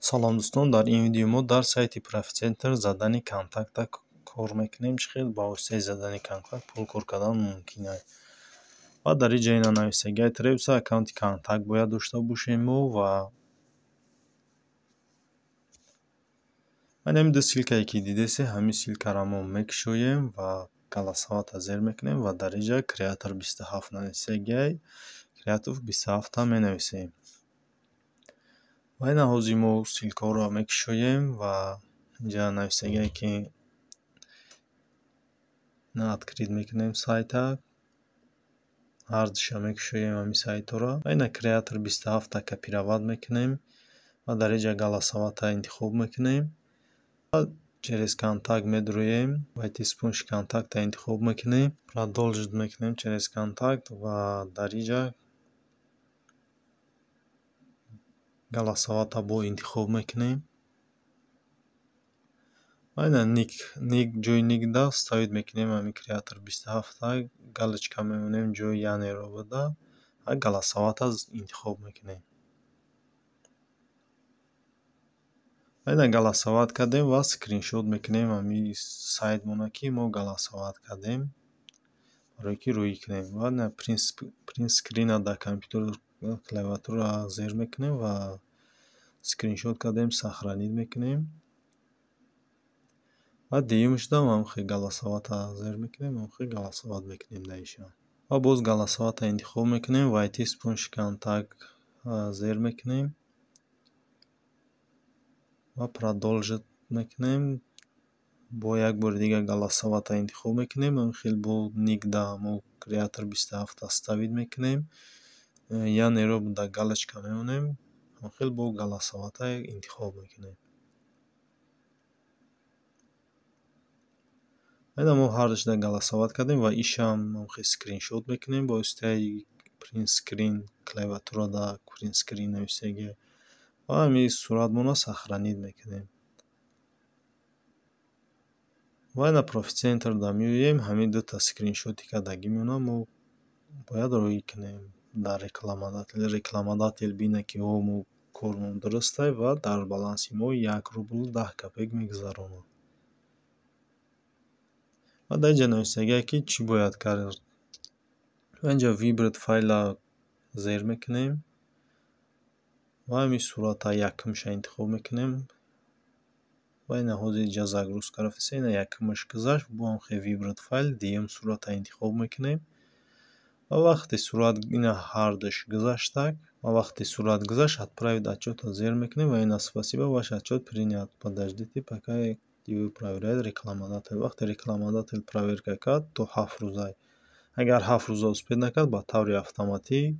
Салом, дӯстон! Дар ин видео мо дар сайти Профицентр задани контакта кор мекунем. Чӣ хел ба воситаи задани контакт пул кор кардан мумкин аст. Ва дар ин ҷа ина нависагиай: требуется аккаунти контакт бояд дошта бошем мо. Ва ҳамин ду ссылкае, ки дидесе, ҳамин ссылкаро мо мекушоем ва голосовата зер мекунем. Ва дар ин ҷа креатор 27 нависагиай, креатор 27-та менависем. Ва ина ҳозир мо ссылкаҳоро мекушоем ва инҷа нависагиае, ки на открыть мекунем сайта, ҳардуша мекушоем ҳамин сайтҳоро. Ва ина креатор 27-та копировать мекунем ва дар ин ҷа голосовата интихоб мекунем ва через контакт медуроем, войти с помощью контакта интихоб мекунем, продолжить мекунем через контакт ва дар ин ҷа голосовата бо интихоб мекунем. Ва ина ник, ник, ҷои никда ставить мекунем ҳамин креатор 27-та, галочка мемонем ҷои янеро буда ва голосовата интихоб мекунем. Ва ина голосовать кардем ва скриншот мекунем ҳамин сайтмона, ки мо голосовать кардем, барое ки рӯӣ кунем. Ва ина принт скрина дар компютер клавиатура зер мекунем ва скриншот кардем, сохранить мекунем. Ва дуюмашдам ҳамхел голосовата зер мекунем, ҳамхел голосовать мекунем дар иша. Ва боз голосовата интихоб мекунем, войти с помощью контакт зер мекунем ва продолжить мекунем. Бо як бори дигар голосовата интихоб мекунем, ҳамхел бо никда мо креатор 27-та ставить мекунем, янеро дар галочка мемонем, ҳамхел бо голосовата интихоб мекунем. Ина мо ҳардушда голосовать кардем ва ишам ҳамхел скриншот мекунем бо воситаи принт скрин, клавиатура дар принт скрин нависагиа, ва ҳамин суратмонро сохранить мекунем. Ва ина Профицентрда меоем, ҳамин дута скриншоти кардагимонро мо бояд рӯӣ кунем дар рекламодатель. Рекламодатель бинад, ки о мо кормон дурустай, ва дар баланси мо 1 рублу 10 копеек мегузаронад. Ва дар инҷа нависагиае, ки чӣ бояд кард. Ва инҷа выбрать файла зер мекунем ва ҳамин сурата якумша интихоб мекунем. Ва ина ҳозир инҷа загрузка рафтест, ина якумаш гузашт, бо ҳамхел выбрать файл дуюм сурата интихоб мекунем. Ва вақте сурат ина ҳардуш гузаштак, ва вақте сурат гузашт, отправить отчётро зер мекунем. Ва ина: «Спасибо, ваш отчёт принят, подождите, пока его проверяет рекламодатель». Вақте рекламодатель проверка кард, то 7 рӯза, агар 7 рӯза успеть накард, ба таври автоматӣ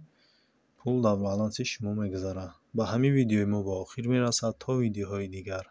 пул дар баланси шумо мегузарад. Ба ҳамин видеои мо ба охир мерасад. То видеоҳои дигар.